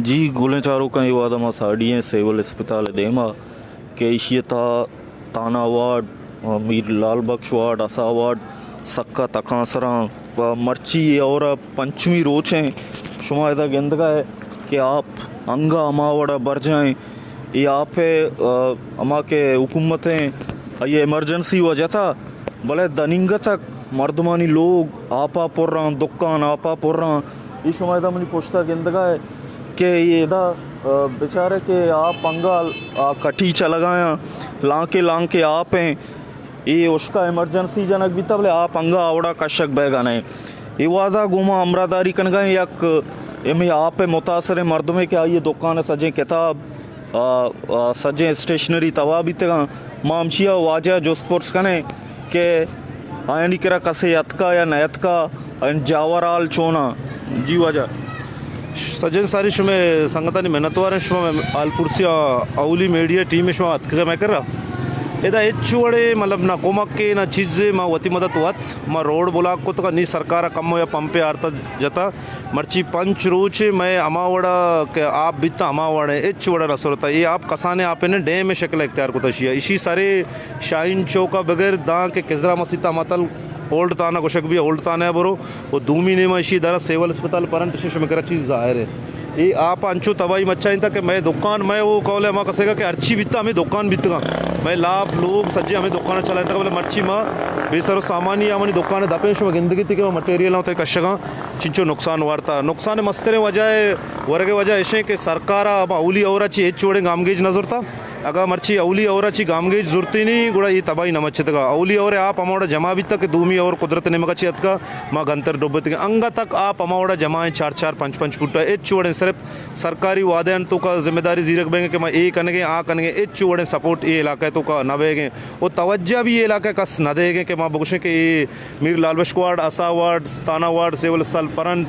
جی گلیں چاروکاں، اے وہدا ما ساڑی ایں سیول اسپتال ءِ دیما کہ ایشی ءِ تہا تانا وارڈ، میر لال بخش وارڈ، اسا وارڈ سکا تکانسراں۔ پہ مرچی اے ہور ءِ پنچمی روچ ایں۔ شما ادا گندگا ئے کہ آپ انگا ہما وڑا برجا ایں۔ اے آپ ءِ، آ، ہما کہ حکومت ایں، آئی ایمرجنسی وجہ تھا، بلے دننگتک مردمانی لوگ آپا پراں، دکان آپا پراں۔ اے شما ادا منی پشتا گندگا ئے کہ اے ادا، آ، بچارے کہ آپ انگا، آ، کٹی چلگایاں، لانکے لانکے آپ ایں۔ اے اشکا ایمرجنسی جنگ بیتا، بلے آپ انگا آوڑا کشگ بیگا نئے۔ اے وہدا گوں ما ہمراہداری کنگا ایں یک ہمے آپ ءِ متاثریں مردمے کہ آئی ءِ دکان ءِ سجیں کتاب، آ، آ، سجیں اسٹیشنری تباہ بیتگاں۔ ما ہمشی ءَ واجہ ءَ جست پرس کنیں کہ آیانی کرا کسے اتکا یا نہ اتکا، آیانی جاور حال چوناں؟ جی واجہ۔ سجن ساری شمئے سنگتانی منتوار ایں، شما حال پرسی ءَ اولی میڈیا ٹیم شما اتکگ مئے کرا۔ ادا ہچ وڑے مطلب نہ کمکے نہ چیزے، ما وتی مدد وت، ما روڈ بلاک کتگ، نی سرکار ءَ کمو یا پمپے آرتا جتا۔ مرچی پنچ روچ مئے ہما وڑا کہ آپ بیتا ہما وڑے ہچ وڑا نہ سرتا۔ اے آپ کسانیں آپے نہ، ڈیم ءِ شکل اختیار کتا اشی ءَ۔ اشی سرے شاہین چوک ءَ بگر داں کہ کزرا مسیت ءَ متل اولڈ تھانہ گوشگ بی، اولڈ تھانہ ءَ برو۔ و دومی نیمہ اشی در سیول اسپتال پرنٹ اشی شمئے کرا چیز ظاہر ہے۔ اے آپ انچو تباہی مچائینتا کہ مئے دکان، مئے او قول ہے ہما کسے کا کہ ہرچی بیتا ہمیں دکان بیتگاں۔ مئے لاپ لوگ سجے ہمیں دکان چلائینتا، بلے مرچی ما بے سر و سامانی آ منی دکان دپیں شما گندگی تی کہ ما مٹیریل تے کشگاں چنچو نقصان وارتا۔ نقصان مستریں وجہ ہے، ورگے وجہ اشیں کہ سرکار ءَ ہما اولی ہور ءَ چی ہچ وڑیں گامگیج نہ زرتا۔ اگاں مرچی اولی ہور ءَ چی گامگیج زرتینی، گڑا اے تباہی نہ مچتگا۔ اولی ہور ءَ آپ ہما وڑا جمع بیتا کہ دومی ہور قدرت نیمگا چی اتکا، ما گنتر ڈوبتگیں۔ انگا تک آپ ہما وڑا جمع ہیں، چار چار پنچ پنچ فٹ ءَ، ہچ وڑیں صرف سرکاری وعدہ انت توکا ذمہ داری زیرگ بینگے کہ ما اے کنگیں، آ کنگیں، ہچ وڑیں سپورٹ اے علاقہ توکا نہ بیگیں۔ و توجہ بھی اے علاقہ کس نہ دیگیں کہ ما بگوشیں کہ اے میر لال بخش وارڈ، اسا وارڈ، تانا وارڈ، سیول اسپتال پرنٹ،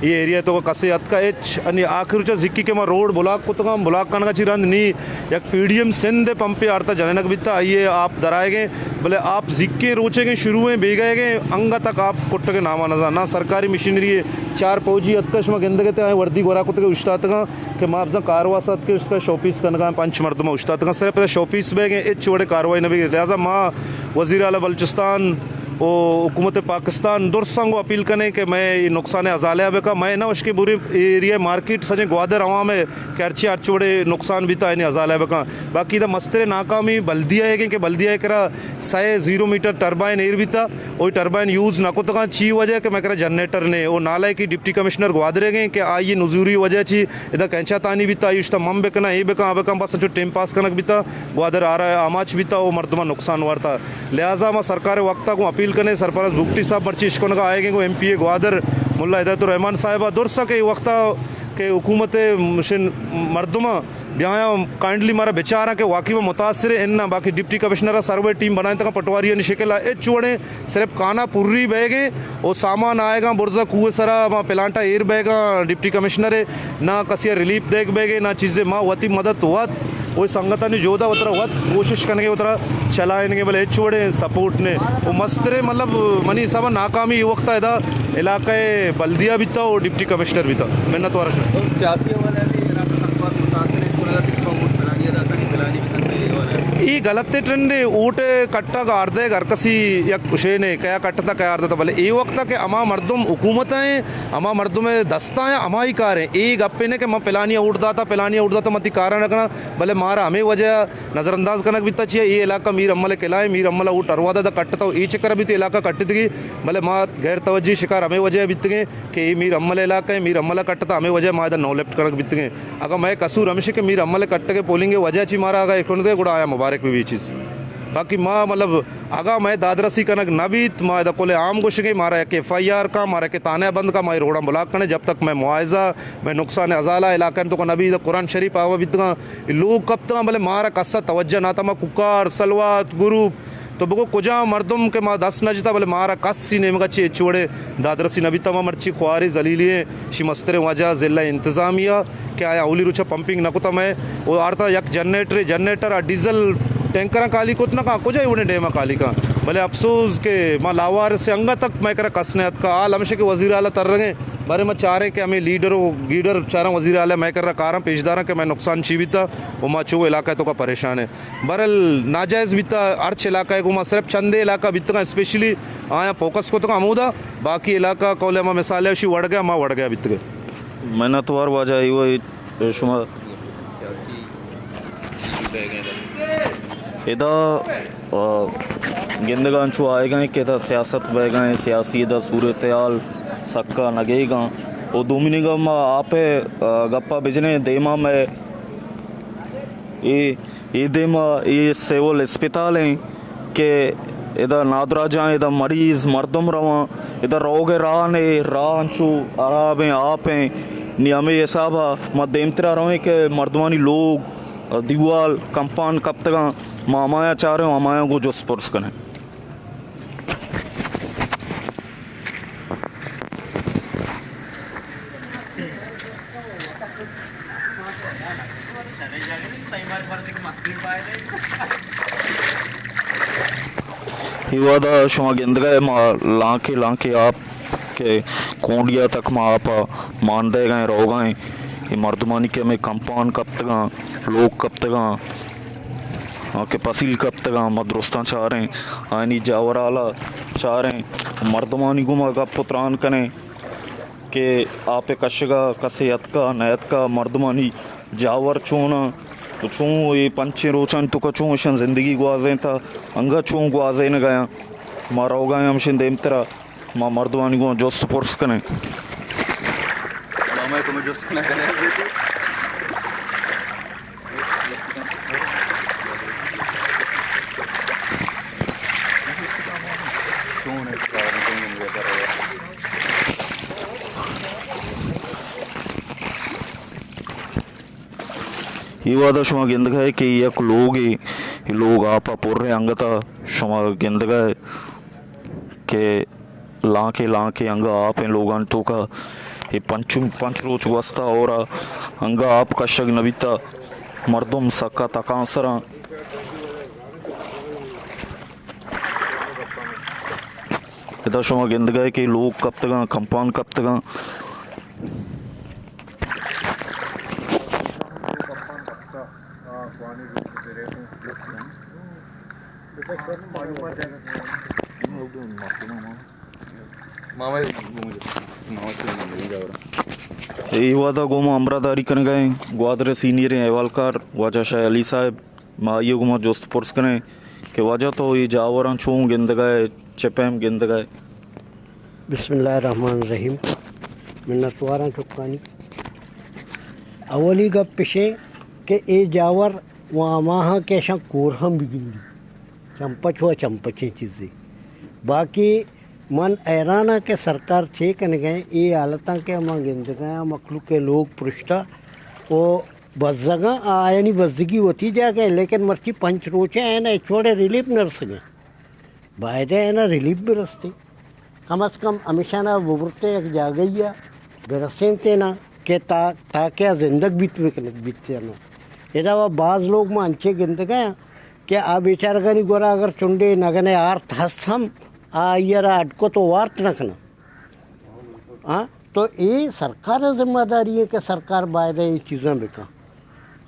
اے ایریا تو کسے اتکا ہچ۔ انی آخر چا زکی کہ ما روڈ بلاک کتگاں، بلاک کنگا چی رند نی یک پی ڈی ایم سندھ پمپے آرتا جنینگ بیتا، آئیے آپ درائے گئے، بلے آپ زکیں روچے گئے شروع ہیں، بیگئے گئے، انگا تک آپ کٹگے ناما نزان، نہ سرکاری مشینری ہے۔ چار پوجی اتکا شما گندگے تے آئے وردی گورا کتگے اشتاتگاں۔ کہ ما بزاں کارواس اتکیں، اس کا شو پیس کنگا پنچ مردم اشتاتگاں، صرف شو پیس بیگیں، ہچ وڑے کاروائی نہ بیگیں۔ لہذا ما وزیر اعلیٰ بلوچستان و حکومت پاکستان درساں گوں اپیل کنیں کہ مئے اے نقصان ازالہ بکا۔ مئے نہ اشکیں بوری ایریا مارکیٹ سجیں گوادر عوام ہے کہ ہرچی ہرچ وڑے نقصان بیتا اینی ازالہ بکا۔ باقی دا مستریں ناکامی بلدیہ ہے کہ بلدیہ کرا سئے زیرو میٹر ٹربائن ایر بیتا، او ٹربائن یوز نہ کتگاں۔ چی وجہ کہ مئے کرا جنریٹر نے، او نالائکی ڈپٹی کمشنر گوادر ہے کہ آئی نزوری وجہ چی ادا کینچا تانی بیتا، آئی اشتا من بکنا، اے بکن، آ بکن، بس انچو ٹیم پاس کنگ بیتا، گوادر آرا آماچ بیتا، او مردمان نقصان وارتا۔ لہذا ما سرکار وقتا گوں اپیل کنے، سرپرست بگٹی صاحب مرچی اشکنگا آئے گے گوں ایم پی اے گوادر ملا ہدایت الرحمان صاحبہ درسا کہ وقتا کہ حکومت مشن مردماں بیایاں کائنڈلی مارا بچاراں کہ واقعی ما متاثر ہیں، اناں باقی ڈپٹی کمشنر سروے ٹیم بنائیں تکا پٹواری نی شکل ہچ وڑیں صرف کانا پری بیگیں او سامان آئیگاں برزا کوہ سرا ما پلانٹا ایر بیگاں ڈپٹی کمشنر ہے، نہ کسی ریلیف دیگ بیگے، نہ چیزے۔ ما وتی مدد وت، او سنگتانی جودا وترا وت کوشش کنگے وترا چلائینگے، بلے ہچ وڑے سپورٹ نے۔ او مسترے مطلب منی حساب ناکامی اے وقت ادا علاقہ بلدیہ بیتا او ڈپٹی کمشنر بیتا۔ منت وارا شاہ۔ سیاسی حوالے بھی علاقہ خاص متاثر ہے، اس کو لگا کہ ووٹ پلانی ادا کرنی، پلانی بھی کرنی ہے۔ اے غلط ٹرینڈ ہے، ووٹ کٹا گاردے ہر کسی یک کشے نے، کیا کٹتا کیا آردا، بلے اے وقت کہ ہما مردم حکومت ہیں، ہما مردم دستا ہیں، ہمائی کار ہیں۔ اے گپے نے کہ ما پلانی ووٹ داتا، پلانی ووٹ داتا، متی کارا نہ کنا، بلے مارا ہمیں وجہ نظر انداز کنگ بیتا چیا، اے علاقہ میر امل قلعہ ہے، میر امل ووٹ اروادا دا کٹتا، اے چکر بھی تو علاقہ کٹتگی، بلے ما غیر توجہ شکار ہمیں وجہ بیتگیں کہ اے میر امل علاقہ ہے، میر امل کٹتا ہمیں وجہ ما ادا نو لیفٹ کنگ بیتگیں۔ اگاں مئے قصور ہمیش کہ میر امل کٹگ ءِ پولنگ ءِ وجہ چی مارا اگاں ایکٹ نہ دے گڑا آیا مبارک بہ بی چیز۔ باقی ما مطلب اگاں مئے دادرسی کنگ نہ بیت، ما ادا کل عام گوشگیں، مارا یک ایف آئی آر کا، مارا کہ تانہ بند کا، ما اے روڈاں بلاک کنے، جب تک مئے معاوضہ، مئے نقصان ازالہ علاقہ تو کا نہ بیت، قرآن شریف آوا بیتگاں، لوگ کپتگاں، بلے مارا کسا توجہ نہ تا، ما کوکار، سلوات، گروپ، تو بگو کجام مردم کہ ما دست نہ جتا، بلے مارا کسی نیمگا چی ہچ وڑے دادرسی نہ بیتا۔ ما مرچی خوارے ذلیلیں، شی مستریں وجہ ضلع انتظامیہ کہ آیا اولی روچا پمپنگ نہ کتا مئے، او آرتا یک جنریٹر، جنریٹر آ ڈیزل ٹینکراں کالی کت نہ کاں، کجا وڑیں ڈیما کالی کاں۔ بلے افسوز کہ ما لاوارث انگت تک مئے کرا کس نہ اتکا۔ حال ہمیشہ کہ وزیر اعلیٰ ترگیں، بارے ما چاریں کہ ہمیں لیڈر و گیڈر چاراں وزیر اعلیٰ مئے کرا کاراں پیش داراں کہ مئے نقصان چی بیتا و ما چو علاقہ توکا پریشان ہیں۔ بہرحال ناجائز بیتا، ہرچ علاقہ کو ما صرف چندے علاقہ بیتگاں اسپیشلی آیاں فوکس کتگاں ہمودا، باقی علاقہ قول ما مثال ہے اشی وڑ گیا، ما وڑ گیا بیتگے۔ منتوار واجہ ایوہ شما۔ ادا، آ، گندگاں چو آئیگاں کہ ادا سیاست بئیگاں، سیاسی ادا صورتحال سکا نگیگاں۔ و دومی نیگا ما آپ، آ، گپا بجنیں دیما مئے اے، اے دیما اے سول اسپتال ہیں کہ ادا نادراجاں، ادا مریض مردم رواں، ادا روگ راہ نے، راہ انچو خراب ہیں، آپ ہیں۔ نی ہمیں حسابا ما دیمترا رویں کہ مردمانی لوگ، دیوال، کمپان کپتگاں، ما ہمایاں چاریں و ہمایاں گوں جست پرس کنیں۔ اے وہدا شما گندگا ما لانکے لانکے آپ کہ کونڈیا تک ما آپ مان دئیگا ایں، روگا ایں۔ اے مردمانی کہ ہمیں کمپان کپتگاں، لوگ کپتگاں، آ کہ پسیل کپتگاں، ما درستاں چاریں، آیانی جاور حالا چاریں، مردمانی گوما گپ و تران کنیں کہ آپ کشگا کسے اتکا نہ اتکا، مردمانی جاور چوناں، تو چون اے پنچیں روچانی توکا چون اشاں زندگی گوازینتا، انگا چون گوازینگایاں۔ ما روگایاں ہمشیں دیمترا۔ ما مردمانی گوں جست پرس کنیں۔ ماما تو میں جست نہ کرے۔ اے وہدا شما گندگا ہے کہ یک لوگے، اے لوگ آپا پر انگتا شما گندگا ہے کہ لانکے لانکے انگا آپ ہیں لوگان توکا۔ اے پنچ، پنچ روچ گوستا اور انگا آپ کشگ نبیتا، مردم سکا تکانسراں۔ ادا شما گندگا ہے کہ لوگ کپتگاں، کمپان کپتگاں۔ اے وہدا گوں ما ہمراہداری کنگا ایں گوادر سینئریں احوالکار واجہ شاہ علی صاحب، ما آئی گوما جست پرس کنیں کہ واجہ تو اے جاوراں چون گندگا ہے، چہ پیم گندگا ہے؟ بسم اللہ الرحمن الرحیم۔ منتواراں چکانی۔ اولی گپ اشیں کہ اے جاور و ہماہاں کہ اشاں کور ہم بگندی، چمپچ و چمپچیں چیزے۔ باقی من حیراناں کہ سرکار چے کنگا ایں، اے حالتاں کہ ما گندگا ایں، مخلوق لوگ پرشتا و بزگاں، آیانی بزگی وتی جاگہ ایں، لیکن مرچی پنچ روچے آیانا ہچ وڑے ریلیف نہ رسگیں۔ بایدے آیانا ریلیف برستے۔ کم از کم ہمیشانا ببرتے یک جاگہیا برسینتینا کہ تا، تاکہ آ زندگ بیت بکنت بیتینا۔ ادا و باز لوگ ما انچے گندگا ایں کہ آ بیچارگانی گورا اگر چنڈے نگنے آرت ہست ہم، آ آئیرا اڈ کت و وارت نہ کناں۔ ہاں، تو اے سرکار ءِ ذمہ داری ایں کہ سرکار باید ایں اے چیزاں بکن۔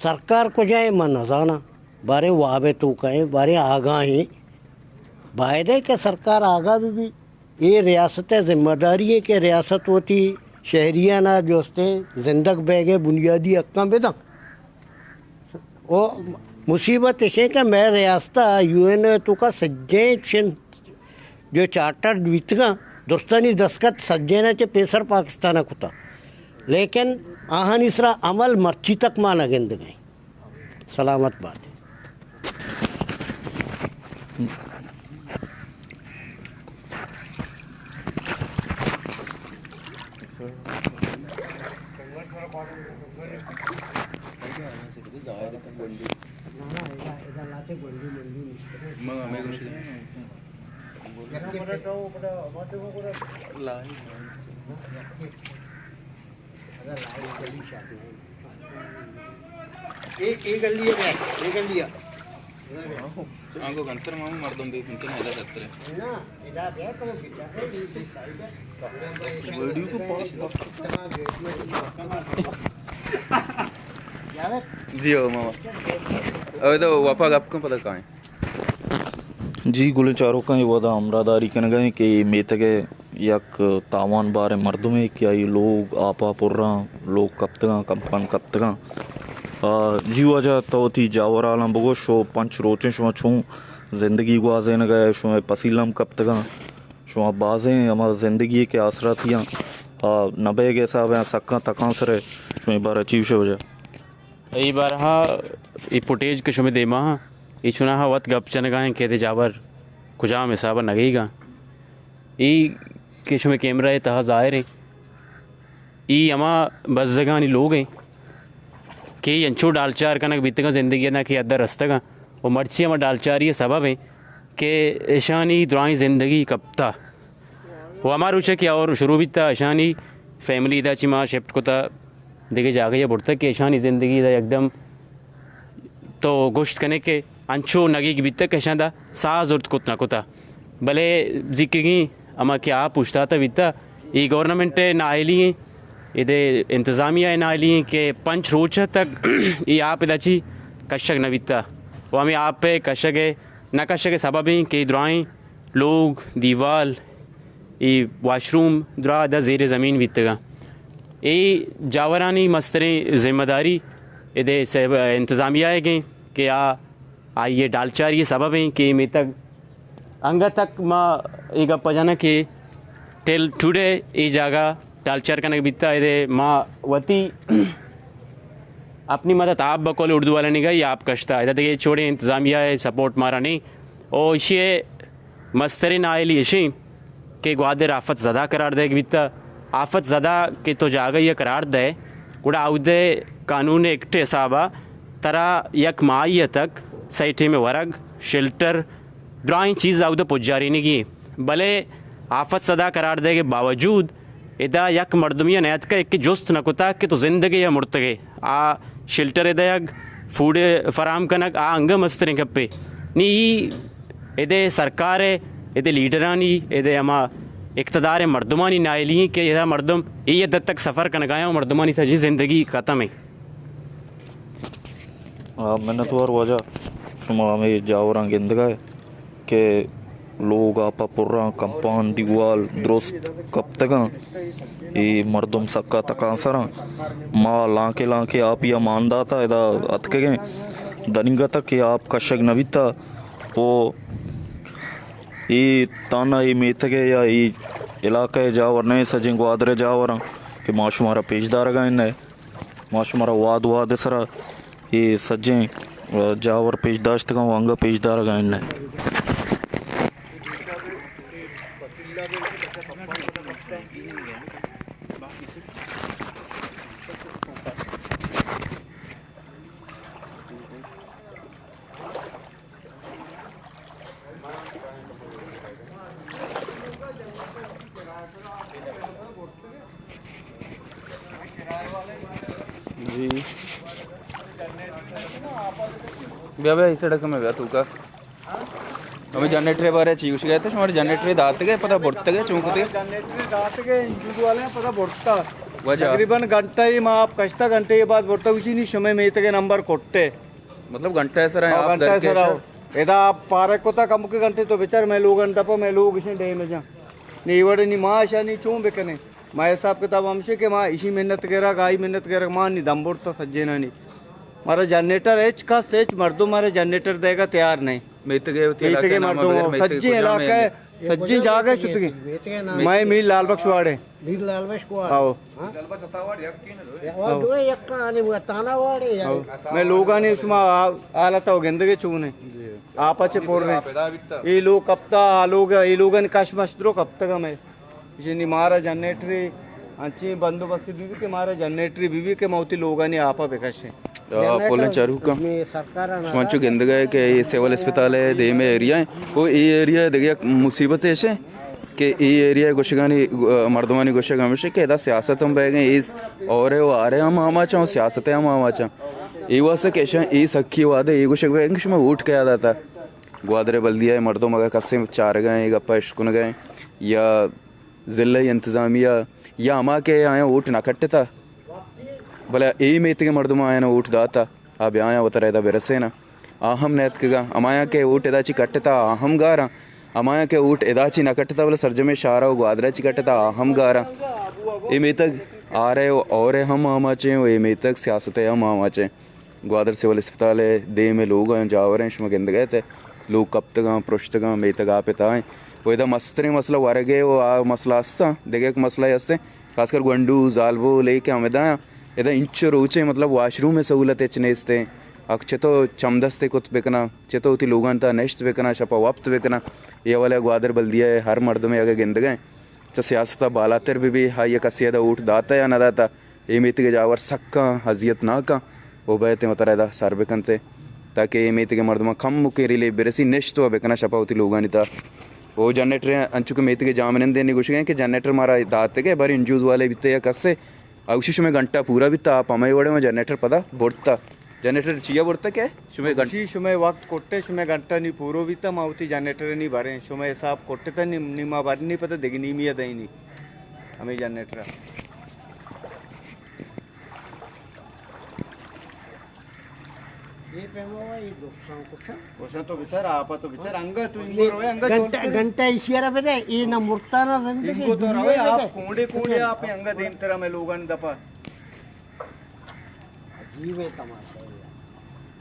سرکار کجا ایں من نزاناں، باریں واب ءِ توکا ایں، باریں آگاہ ایں۔ باید ایں کہ سرکار آگاہ بہ بی۔ اے ریاست ءِ ذمہ داری ایں کہ ریاست وتی شہریانا جوستیں زندگ بیگ ءِ بنیادی حقاں بدن۔ او مصیبت اش ایں کہ مئے ریاست ءَ یو این او ءِ توکا سجیں چن جو چارٹر بیتگاں، درستانی دستخط سجینا چہ پیسر پاکستان ءَ کتا، لیکن آہانی سرا عمل مرچی تک ما نہ گندگیں۔ سلامت بات۔ اے، اے گلی ہے، اے گلی ہے۔ آنگو گنتر مامو مردم دی، انت نه ادا گتر. جی ہو ماما. اوے تو وفا گپ کن پدا کائیں. جی گلیں چاروکاں، اے وھد ءَ ہمراہداری کنگ ءَ ایں کہ اے میتگ ءِ یک تاوان باریں مردمے کہ آئی لوگ آپ ءَ پراں، لوگ کپتگاں، کمپان کپتگاں. آ، جی واجہ، تو وتی جاور حالاں بگوش، شو پنچ روچیں شما چون زندگی گوازینگ ءَ، شما پسیل ہم کپتگاں، شما بازیں ہما زندگی کہ آسراتیاں، آ، نہ بیگ ءِ حساب ءَ سکاں تکانسر ءَ، شما بارہ چی گوش ئے واجہ؟ اے بارہ ءَ اے فوٹیج کہ شمے دیما ایں، اے چوناہا وت گپ جنگا ایں کہ ادے جاور کجام حساب ءَ نگیگاں. اے کہ شمے کیمرہ ءِ تہا ظاہر ایں، اے ہما بزگانی لوگ ایں کہ انچو ڈالچار کنگ بیتگاں زندگی ءَ نا کہ ادا رستگاں و مرچی ہما ڈالچاری ءِ سبب ایں کہ اشانی درائیں زندگی کپتا. و ہما روچ ءَ کہ اور شروع بیتا، اشانی فیملی ادا چی ما شفٹ کتا دگہ جاگہ ءَ برتگ کہ اشانی زندگی ادا یکدم تو گوشت کنے کہ انچو نگیگ بیتگ کہ اشاں دا ساہ زرت کت نہ کتا. بلے زیکگیں ہما کہ آپ اوشتاتہ بیتا، اے گورنمنٹ ءِ نااہلی ایں، ادے انتظامیہ ءِ نااہلی ایں کہ پنچ روچ ءَ تک اے آپ ادا چی کشگ نہ بیتا. و ہمے آپ ءِ کشگ ءِ نہ کشگ ءِ سبب ایں کہ درائیں لوگ، دیوال، اے واشروم درا ادا زیر زمین بیتگاں. اے جاورانی مستریں ذمہ داری ادے صاحب انتظامیہ ءِ گیں کہ آ، آئی ءِ ڈالچاری ءِ سبب ایں کہ اے میتگ انگت تک ما اے گپ ءَ جناں کہ ٹل ٹوڈے اے جاگہ ڈالچار کنگ بیتا. ادے ما وتی اپنی مدد آپ بقول اردو والانی گئی آپ کشتا. ادا دگہ چوڑیں انتظامیہ ءِ سپورٹ مارا نہیں. او اشی ءِ مستریں نااہلی اشیں کہ گوادر آفت زدہ قرار دیگ بیتا. آفت زدہ کہ تو جاگہ ءَ قرار دے، گڑا اودے قانون ایکٹ ءِ حساب ءَ ترا یک ماہی ءَ تک سئے ٹیم ءِ ورگ، شیلٹر، درائیں چیز اودے پجارینگی ایں. بلے آفت زدہ قرار دیگ ءِ باوجود ادا یک مردمے ءَ نیاتکہ کہ جست نہ کتا کہ تو زندگے یا مرتگے. آ شیلٹر ءِ دیگ، فوڈ ءِ فراہم کنگ، آ انگہ مستریں گپے. نی ای ادے سرکار ءِ، ادے لیڈرانی، ادے ہما اقتدار ءِ مردمانی نااہلی ایں کہ ادا مردم اے حد تک سفر کنگا ایں و مردمانی سجی زندگی ختم ایں. آ، منتوار واجہ، شما ہمے جاوراں گندگا ئے کہ لوگ آپ ءَ پراں، کمپان دیوال درست کپتگاں. اے مردم سکا تکانسراں. ما لانکے لانکے آپی ءَ مان داتا ادا اتکگیں. دنیگا تک کہ آپ کشگ نہ بیتا. او اے تانا اے میتگ ءِ یا اے علاقہ ءِ جاور نہ، سجیں گوادر ءِ جاوراں کہ ما شمارا پیش دارگا ایں. ما شمارا واد واد ءِ سرا اے سجیں، آ، جاور پیش داشتگاں و انگہ پیش دارگا ایں. جی. بیا، بیا، اے سڑک میں بیا، تو کا. ہمے جنریٹر ءِ بارے چی گوشگ ءَ ات؟ شمارا جنریٹر داتگ ئے، پدا برتگ ئے، چون کتگ ئے؟ جنریٹر داتگ ئے، انجو والے پدا برتا. وجہ؟ تقریباً گھنٹہ ءَ ما آپ کشتا، گھنٹہ ءَ بعد برتا، گوشی نی شمے میتگ ءِ نمبر کٹے. مطلب گھنٹہ ءِ سرا ہاں، آپ گھنٹہ در ءِ سرا. ادا آپ پارک کتا کمکے گھنٹے تو بچار مئے لوگانی دپا، مئے لوگ اشیں ڈیمیجاں. نی وڑے نی ما اشانی چون بکنیں؟ مئے حساب کتاب ہمشے کہ ما اشی منت گرگ، آئی منت گرگ، ما نی دم برتا سجینانی. مارا جنریٹر ہچ کس، ہچ مردم مارا جنریٹر دیگا تیار نہیں. میتگے وتی میتگے علاقہ ءِ نام مردم، بغیر میتگے سجیں کجام علاقہ ءِ، سجیں جاگہ شتگیں. مئے میر لال بخش واڑے. میر لال بخش واڑے. آؤ. ہاں؟ آؤ. دوئے یک آنے وہ تانا واڑے یا. آؤ. مئے لوگانی شما حالت ءَ گندگے چونے. جی. آپ چے پور نے. اے لوگ کپتا، آ لوگ، اے لوگانی کش مش درو کپتگا مئے. اشی نی مارا جنریٹری انچیں بندوبست بی بی کہ مارا جنریٹری بی بی کہ ما وتی لوگانی آپا بکشیں. آ، پولیں چاروکاں، شما چو گندگا ئے کہ اے سول اسپتال ءِ دیم ءِ ایریا ایں. او اے ایریا ءِ دگہ یک مصیبت ایش ایں کہ اے ایریا ءِ گوشگانی، آ، مردمانی گوشگ ہمیش ایں کہ ادا سیاست ہم بیگ ایں، اے اور ءِ و آر ءِ ہم آماچاں و سیاست ءِ ہم آماچاں. اے واسطہ کہ اشاں اے سکی وعدہ اے گوشگ بہ انت کہ شما ووٹ کیا داتا؟ گوادر بلدیہ ءِ مردم اگاں کسے چارگا ایں، گپا اشکنگا ایں یا ضلعی انتظامیہ یا ہما کہ آیاں ووٹ نہ کٹتا، بلے اے میتگ ءِ مردم آیاں ووٹ داتا، آ بیا آیاں وترا ادا برسینا۔ آ ہم نیتکگا، ہمایاں کہ ووٹ ادا چی کٹتا، آ ہم گاراں۔ ہمایاں کہ ووٹ ادا چی نہ کٹتا، بلے سرجمیں شہر و گوادر چی کٹتا، آ ہم گاراں۔ اے میتگ آر ءِ و اور ءِ ہم آماچیں و اے میتگ سیاست ءِ ہم آماچیں۔ گوادر سول اسپتال ءِ دیم ءِ لوگ آں، جاور ایں، شما گندگ ءَ ات، لوگ کپتگاں، پرشتگاں، میتگ آپ ءِ تہا ایں۔ و ادا مستریں مسئلہ ورگ ءِ و آ مسئلہ استاں، دگہ یک مسئلہ استیں، خاص کر گونڈو، زالبول، اے کہ ہمدا آں، ادا انچو روچیں مطلب واش روم ءِ سہولت ہچ نیستیں۔ آ چتو چمدستے کت بکناں، چتو وتی لوگانی تہا نشت بکناں، شپا وپت بکناں۔ اے حوالہ ءَ گوادر بلدیہ ءِ ہر مردمے اگہ گندگ ءَ چہ سیاست ءَ بالاتر بہ بی، آئی ءَ کسے ادا ووٹ داتہ یا نہ داتہ، اے میتگ ءِ جاور سکاں اذیت ناکاں و بئیت وترا ادا سر بکنت، تاکہ اے میتگ ءِ مردماں کمکیں ریلیف برسی، نشت و بکناں شپا وتی لوگانی تہا۔ او جنریٹر انچو کہ میتگ ءِ جاہمنندے نی گوشگ ءَ کہ جنریٹر مارا داتگ ءَ، باریں این جی اوز والے بیتہ یا کسے، آ گوشی شمئے گھنٹہ پورا بیتہ، آپ ہمے وڑیں، ما جنریٹر پدا برتہ۔ جنریٹر چیا برتہ کہ شمئے گھنٹہ؟ گوشی شمئے وقت کٹے، شمئے گھنٹہ نی پورو بیتہ، ما وتی جنریٹر نی بریں۔ شمئے حساب کٹتہ، نی، نی ما برنی، پدا دگہ نیمی ءَ دئینی ہمے جنریٹر ءَ۔ اے پیما وا، اے نقصان کشا۔ کشا تو بچار، آپ تو بچار، انگا تو اینگو روئے، انگا گھنٹہ، جون کرے۔ گھنٹہ ایشی را بدے، اے نہ مرتا نہ زندگی، اینگو تو دنیا روئے، بدے۔ آپ کونڈے کونڈے، آپ انگا دیم ترا میں لوگان دپا۔ عجیب ہے تماشا۔